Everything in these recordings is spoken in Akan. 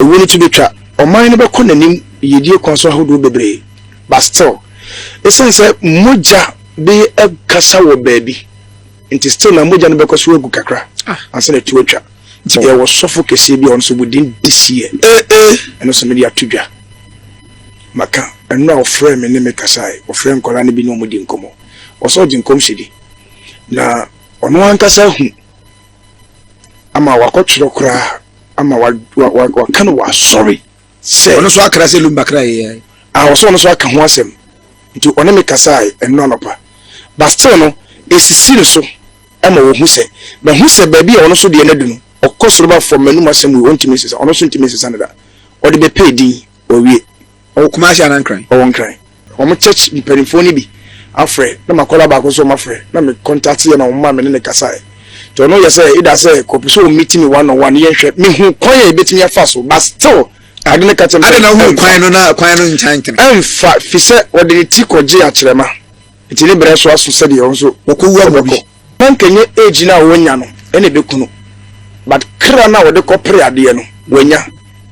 Owuo no to bɛtwa. Ɔman no bɛkɔ n'anim yiedie kwan so ahodoɔ bebree but still ɛsiane sɛ mogya bi kasa wɔ baabi nti still na mogya no bɛkɔ so agu kakra ansa na ɛto atwa. Nti yɛwɔ sɔfo kɛseɛ bi a ɔno nso within this year ɛno nso mede ato dwa. Maka ɛno a ɔfrɛɛ me ne me kasae, ɔfrɛɛ nkwadaa no bi ne wɔn di nkɔmmɔ. Ɔsɛ ɔgye nkɔmhyɛ di na ɔno ankasa hu ama wakɔtwerɛ koraa ama waka no wɔ asɔre sɛ. Ɔno nso akra sɛ Lumba kra yɛ. Ah, ɔsɛ ɔno nso aka ho asɛm nti ɔne me kasae ɛno anɔpa but still no esisi ne so ɛma wɔhu sɛ mahu sɛ baabi a ɔno nso deɛ no adu no ɔkɔ soro ba fam m'anum asɛm wei ɔntumi nsesa ɔno nso ntumi nsesa no da ɔde bɛpɛ din ɔwie. Ɔwɔ Kumasi anaa Nkran? Ɔwɔ Nkran. Wɔn church mpanimfoɔ no bi afrɛ na m'akwadaa baako nso wɔn afrɛ na me contact yɛ na wɔn maa me ne no kasaeɛ. Nti ɔno yɛ sɛ either sɛ kɔpɛ sɛ ɔmeet me one on one yɛnhwɛ mehu kwan a yɛbɛtumi afa so but still ade no ka kyerɛ me sɛ Adɛn na wohuu ɛmfa. kwan no na kwan no nkyɛn ntene? Ɛmfa fi sɛ ɔde ne ti kɔgyee akyerɛma nti ne brɛ so aso sɛdeɛ ɔno nso Wakɔwu ama obi. ɔbɛkɔ. Na nka ɛnyɛ age no a wanya no na ɛbɛku no but kra no a ɔde kɔpere adeɛ no wanya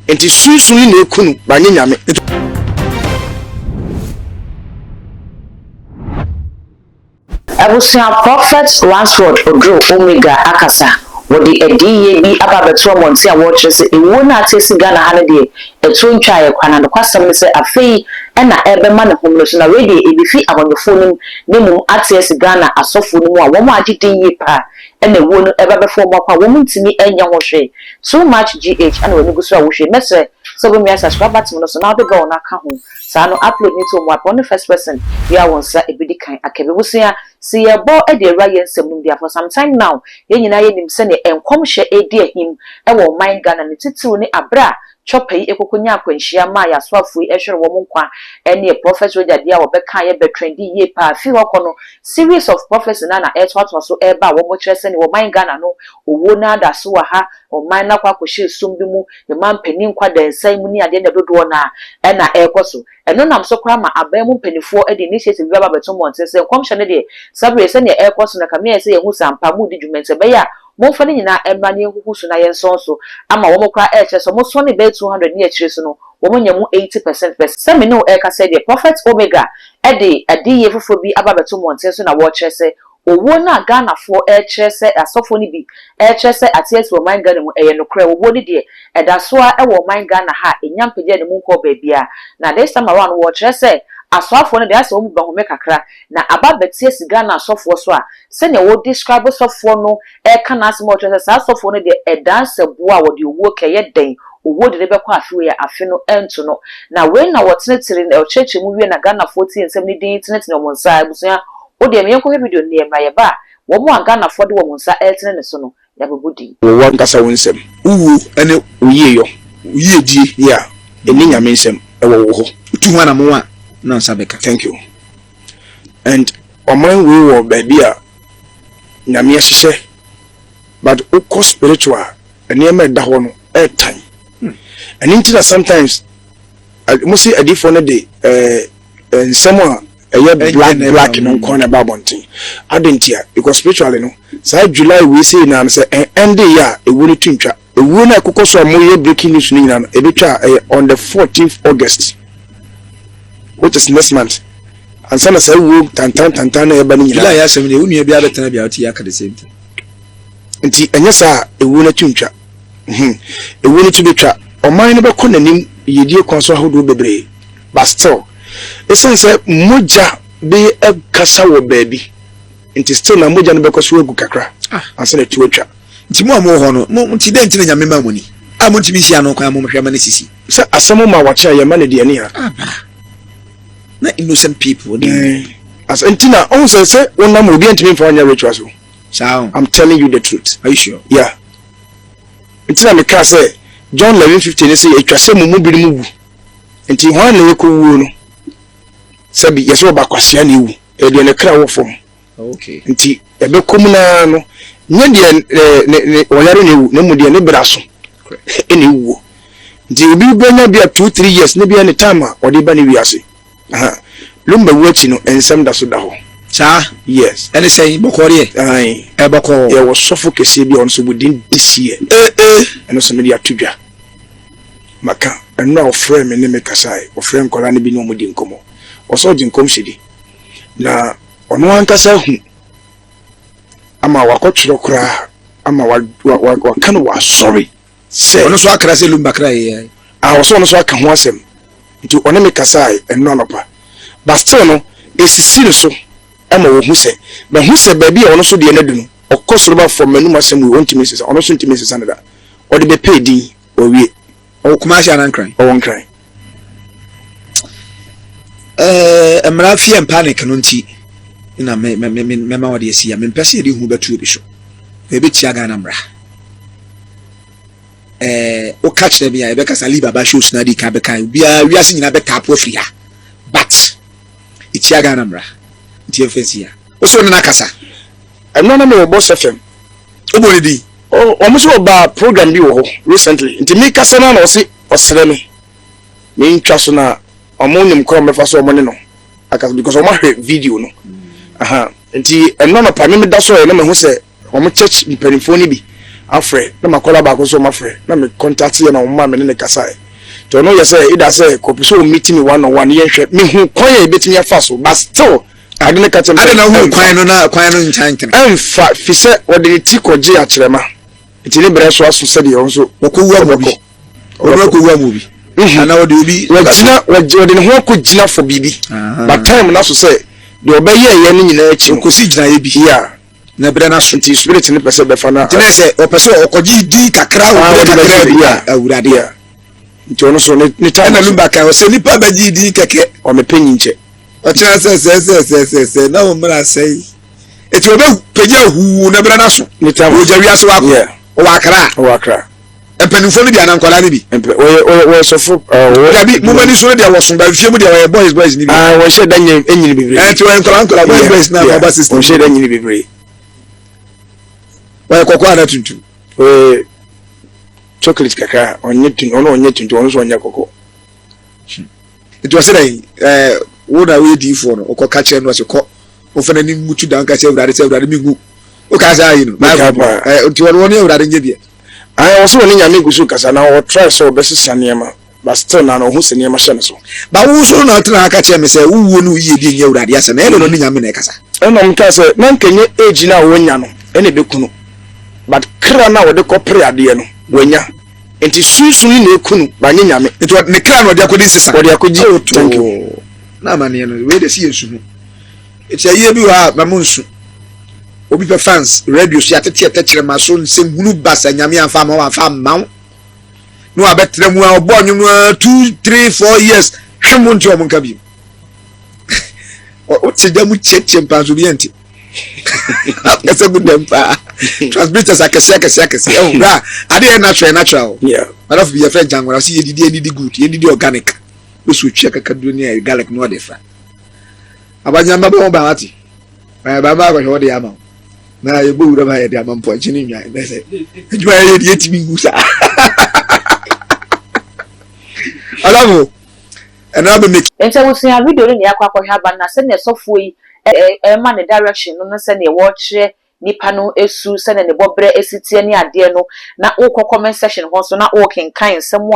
nti sunsum no na ɛku no but nyɛ Nyame. Abusua Prophet Ransford Oduro Omega akasa. Wɔde adiyie bi aba abɛto mmɔnten a wɔrekyerɛ sɛ ewuo no a ate asi Ghana ha no deɛ ɛtoɔ ntwaeɛ koraa na nokwasɛm ne sɛ afei na ɛrebɛma ne home no so na wei deɛ ɛbifi abɔnwɔfoɔ no mu na mmom ate asi Ghana asɔfoɔ no mu a wɔn agye din yie paa na ewuo no ɛba bɛfa wɔn akɔ a wɔn ntumi nyɛ ho hwee too much GH ɛna w'ani gu so a wohwɛ mɛsrɛ sɛ wobɛmia subscribe button no so na wode bell no aka ho saa no upload no to wɔn apɛ wo ne first person bi a wo nsa ɛbɛdi kan aka bi abusua se yɛbɔ de awura yɛn nsɛm no mu deɛ for some time now yɛn nyinaa yɛnim sɛdeɛ nkɔmhyɛ redi ahim wɔ ɔman Ghana ne titiriw ne aberɛ a Chopper yi kɔkɔnyaa akwanhyia maa yɛn asoafoɔ yi hwere wɔn nkwa ne Prophet Roger deɛ a wɔbɛkaeɛ bɛtrendi yie paa firi hɔ kɔ no series of prophecy no ara na ɛretoatoa so reba a wɔkyerɛ sɛdeɛ ɔman Ghana no owuo no ara da so wɔ ha ɔman no akɔ akɔhyɛ sum bi mu ne mampanin nkwadansan mu ne adeɛ na dodoɔ no ara na ɛrekɔ so Ɛno nam so koraa ma aban mu mpanimfoɔ de initiative bi aba abɛto mmɔnten sɛ nkɔmhyɛ no deɛ, saa berɛ yi sɛdeɛ ɛrekɔ so no ɛkame ayɛ sɛ yɛahu sɛ ampa moredi dwuma nti ɛbɛyɛ a momfa ne nyinaa mmra na yɛnhuhu so na yɛnsɔn so ama wɔn koraa ɛrekyerɛ sɛ wɔsɔne bɛyɛ 200 ne akyire so no wɔanya mu 80 percent pɛ. Sɛ me ne wo rekasa yi deɛ, Prophet Omega de adiyie foforɔ bi aba abɛto mmɔnten so na wɔrekyerɛ sɛ Owuo no a Ghanafoɔ rekyerɛ sɛ asɔfoɔ no bi rekyerɛ sɛ ate asi wɔ ɔman Ghana mu, ɛyɛ nokorɛ. Owuo no deɛ, ɛda so ara wɔ ɔman Ghana ha a ɛnnya mpagyaa ne mu nkɔɔ baabiara. Na this time around no wɔrekyerɛ sɛ asoafoɔ no deɛ ayɛ sɛ wɔn bɛhome kakra na aba abɛte asi Ghana asɔfoɔ so a sɛdeɛ wɔ describe sɔfoɔ no reka n'asɛm a ɔkyerɛ sɛ saa sɔfoɔ no deɛ ɛdan sɛ boɔ a wɔde owuo ka ɛyɛ dɛn owuo de no bɛkɔ afe wei a afe no ɛnto no na wei na wɔtenetene ɔkyerɛkyerɛ mu wie na Ghanafoɔ tie nsɛm no din tenetene wɔn nsa abusua Wo deɛ ma yɛnkɔhwɛ video no na yɛmmra, yɛba a, wɔn a Ghanafoɔ de wɔn nsa retene ne so no, yɛabɛbɔ din. Wɔ w'ankasa wo nsam. Wo wuo ne. Wo yieyɔ. Wo yiedie. Yeah, ɛnni Nyame nsam, ɛwɔ wo hɔ. Wotu ho anamon a, na nsa bɛka. Thank you. And ɔman wei wɔ baabi a Nyame ahyehyɛ but wokɔ spiritual a, nneɛma a ɛda hɔ no ɛɛtan. Ɛno nti na sometimes mo se adiifoɔ no de eh, nsɛm a ɛyɛ black black no nko na ɛba abɔnten adɛn ntia because spiritually no saa July wei sei naa no sɛ ɛnde yɛ a ewuo no tu ntwa ewuo no a ɛkokɔ so a moyɛ breaking news no nyinaa no ebetwa a ɛyɛ on the 14th August which is next month ansa na saa ewuo tantan tantan na ɛba no nyinaa July asɛm deɛ wo nua bi abɛtena bi a wote yɛ aka the same thing nti ɛnyɛ saa a ewuo no tu ntwa hmm ewuo no tu betwa ɔman no bɛkɔ n'anim yiedie kwan so ahodoɔ bebree but still Esiane sɛ mogya bi kasa wɔ baabi nti still na mogya no bɛkɔ so agu kakra ansa na atu atwa. Nti mo a mowɔ hɔ no, mo nti dɛn nti na Nyame maa mo ni a montumi nsi ano kwan a momhwɛ ma no sisi? Sɛ asɛm ma wakye a yɛma no deɛ ne a. Aba na innocent people ne. Eh, as nti na ɔhu sɛ sɛ wonam obi antumi mfa ɔnyɛ rituals o. Saa o. I'm telling you the truth. Are you sure? Yeah. Nti na mekaa sɛ John 11:50 ne sɛ atwa sɛ mo mu binom wu. Nti hwan na ɛkɔ wuo no? Sɛbi yɛsɛ ɔba kwasea na ewu. Ɛyɛ deɛ ne kra wɔ fam. Okay. Nti ɛbɛkɔ mu naa no, nyɛ deɛ ne ne ɔyare na ewu, na mmom deɛ ne bra so ɛna ewuo. Nti obi bɛnya bi a 2, 3 years ne bia ne time a ɔde ba ne wiase. Aha. Lumba wu akyi no, nsɛm da so da hɔ. Saa? Yes. Ɛne sɛn? Bɔkɔɔ deɛ? Ae. Ɛbɔkɔɔ. Yɛwɔ sɔfo kɛseɛ bi a ɔno nso within this year. Ee ee. Ɛno nso mede ato dwa. Maka. Ɛnora ɔfrɛɛ me ne me kasae. Ɔfrɛɛ nkwadaa no bi ne wɔn dii nkɔmmɔ. Ɔsɛ ɔgye nkɔmhyɛ di. Na ɔno ankasa ahu ama wakɔtwerɛ koraa ama waka no wɔ asɔre sɛ. Ɔno nso akra sɛ Lumba kra yɛ. Ah, ɔsɛ ɔno nso aka ho asɛm. Nti ɔne me kasae ɛnora anɔpa. But still no, esisi ne so ma wɔhu sɛ, mahu sɛ baabi a ɔno nso deɛ no adu no, ɔkɔ soro ba fam, m'anum asɛm wei, ɔntumi nsesa, ɔno nso ntumi nsesa no da. Ɔde bɛpɛɛ din, wawie. Ɔwɔ Kumasi anaa Nkran? Ɔwɔ Nkran. Ɛɛ mmara fear and panic no nti na me me me mɛma wɔde asi ya. Mempɛ sɛ yɛde hu bɛto obi so. Na ɛbɛtia Ghana mmara. Ɛɛ woka kyerɛ me a yɛbɛkasa Lee Baba shows na adi kan bɛka obiara wiase nyinaa bɛtaapo afiri ha. But ɛtia Ghana mmara nti yɛmfa nsi ha. Wo sɛ wo ne no akasa? Ɛno na mewɔ Boss FM. Wobɔ ne din? Wɔn sɛ ɔbaa program bi wɔ hɔ recently nti mekasa no na ɔse ɔsrɛ me mentwa so na wɔn nim kwan wɔbɛfa so wɔn ne no akasa because wɔn ahwɛ video no. Aha nti ɛno anɔpa me meda so yɛ na mehu sɛ Wɔn church mpanimfoɔ no bi afrɛ na m'akwadaa baako nso wɔn afrɛ na me contact yɛ na wɔn maa me ne ne kasaeɛ. Nti ɔno yɛ sɛ either sɛ kɔpɛ sɛ wɔn meet me one on one yɛn hwɛ mehu kwan a yɛbɛtumi afa so but still ade no ka kyerɛ me sɛ Ade na wohu kwan no na kwan no nkyɛn ntene. Ɛmfa fi sɛ wɔde ne ti kɔgye akyerɛma nti ne brɛ so aso sɛdeɛ ɔno nso Wɔkɔwu ama obi. Ɔno akɔwu ama obi. Anaa ɔde obi. Wagyina wɔde ne ho akɔgyina for biribi but time no aso sɛ deɛ ɔbɛyɛɛyɛ no nyinaa akyi no. Ɔkɔsi gyinaeɛ bi. Yeah. Na berɛ no aso. Nti spirit no pɛ sɛ bɛfa no. Nti na sɛ ɔpɛ sɛ ɔkɔgye din kakra wɔ ah, berɛ kakra bi a awurade. Yeah. Nti ɔno so ne ne time. Ɛna Lumba kan ɔsɛ nipa bɛgye din kɛkɛ. Ɔmepɛ nyinkyɛ. Ɔkyerɛ sɛ sɛ sɛ sɛ sɛ sɛ na wɔn mmerɛ asɛe. Eti ɔbɛ pagya huu na berɛ no aso. Ne time. Ɔgya wiase wakɔ. Yeah. Ɔwɔ Akra. Ɔwɔ Akra. Mpanimfoɔ no bi anaa nkwadaa no bi. Mpɛ wɔyɛ wɔyɛ wɔyɛ sɔfo. Ɛɛ Dabi mo mani so no deɛ wɔso ba nfie mu deɛ wɔyɛ boys boys ni bi. Aa wɔnhyɛ da nyɛ enyini bebree. Ɛɛ ti wɔyɛ nkwadaa nkwadaa boys boys na ɔba sixteen. Wɔnhyɛ da nyini bebree. Wɔyɛ kɔkɔɔ anaa tuntum. Wɔyɛ chocolate kakra ɔnyɛ tun ɔno ɔnyɛ tuntum ɔno nso ɔnyɛ kɔkɔɔ. Nti ɔsɛ dɛ ɛɛ wo na woyɛ diifoɔ no ɔkɔ ka kyerɛ no ɔsɛ kɔ ɔfɛ n'anim mutu dan ka sɛ awurade sɛ awurade mi nwu. Wokaa saa yi no. Meka paa. Ɛɛ nti wɔn wɔn ne awurade nyɛ deɛ. Ae ɔse ɔne Nyame gu so kasa na ɔtry sɛ ɔbɛsesa nneɛma but still na ɔhu sɛ nneɛma hyɛ ne so. Ba wo nso na ɔtena ha ka kyerɛ me sɛ wo wuo ne wo yiedie nyɛ Awurade asɛm, ɛyɛ dɛn na ɔne Nyame na ɛkasa? Ɛna ɔmo kaa sɛ na nka ɛnyɛ age no a wanya no ɛna ɛbɛku no but kra no a ɔde kɔ pere adeɛ no wanya nti sunsum no na ɛku no but nyɛ Nyame. Nti ɔde ne kra na ɔde akɔdi nsesa. Ɔde akɔgye, Oh thank you. too. Na amaneɛ no wei de si yɛ nsu ho. Nti ayie bi wɔ ha a ma mo nsu. Obi pɛ fans radio so yɛatete ɛtɛkyerɛma so nsɛm hunu basa nyame amfa ama wo amfa amma wo na wabɛtena mu a ɔbɔ nnwom no ara 2 3 4 years hwe mo nte ɔmo nka bio wote da mu kyekyɛ mpa nso obi ɛnte akɛsɛ gu dɛm paa transmitters akɛse akɛse akɛse ɛho bra ade yɛ natural natural madafo bi yɛfrɛ nkyangora ɔsi yɛdidi yɛdidi good yɛdidi organic bɛsi otwi akakaduro ne garlic na ɔde fra abanyamba bɔ ho ban wate Ɛɛ ba ba akɔhwɛ wɔde ama wo na yɛbɔ wura ma yɛde ama mpɔnkye ne nnwan na sɛ adwuma yɛyɛ deɛ yɛtumi ngu saa ɔdafo ɛno abɛ make Nti abusua video no na yɛakɔ akɔhwɛ aba no na sɛnea sɔfoɔ yi rema ne direction no ne sɛnea wɔrekyerɛ nipa no su, sɛnea ne bɔberɛ si teɛ ne adeɛ no na wokɔ comment section hɔ nso na worekenkan nsɛm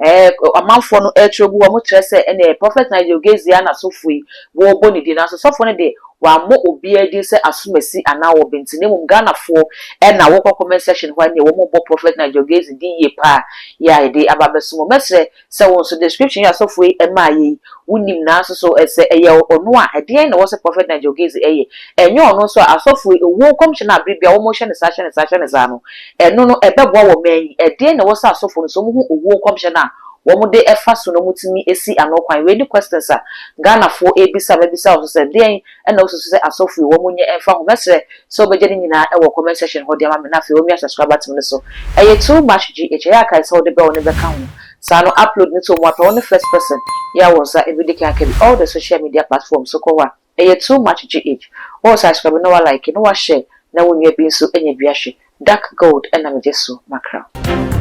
a amanfoɔ no retwerɛ gu hɔ, wɔkyerɛ sɛ ɛneɛ Prophet Nigel Gaisie na sɔfoɔ yi wɔrebɔ ne din nanso sɔfoɔ no deɛ Wammɔ obiara din sɛ Asomasi anaa Ɔbɛnti na mmom Ghanafoɔ na wokɔ comment section hɔ a ɛneɛ wɔn rebɔ Prophet Nigel Gaisie din yie paa yɛ a yɛde aba abɛsom wo. Mɛsrɛ sɛ wo nso description yi a sɔfoɔ yi maa yɛ yi wonim nanso so sɛ ɛyɛ ɔno a ɛdeɛn na ɛwɔ sɛ Prophet Nigel Gaisie yɛ? Ɛnyɛ ɔno nso a asɔfoɔ yi owuo nkɔmhyɛ no a bere biara wɔhyɛ no saa hyɛ no saa hyɛ no saa no ɛno no ɛbɛboa wɔ man yi? Ɛdeɛn na ɛwɔ sɛ asɔfoɔ no sɛ wɔhu owuo nkɔmhyɛ no a wɔde fa so na wɔtumi si ano kwan? Wei ne questions a Ghanafoɔ rebisa, mɛbisa wo nso sɛ deɛn na wosusu sɛ asɔfo yi wɔn nyɛ mfa ho? Mɛsrɛ sɛ wobɛgya ne nyinaa wɔ comment section hɔ de ama me na afei wamia subscribe button no so. Ɛyɛ too much GH, ɛyɛ a kae sɛ wode bell no bɛka ho saa no upload no to mu apɛ wo ne first person yɛ a wo nsa bɛdi kan aka bi all the social media platforms so kɔ hɔ a ɛyɛ too much GH. Wo subscribe na wa like na wa share na wo nua bi nso anya bi ahwɛ. Dark gold na megye so makra.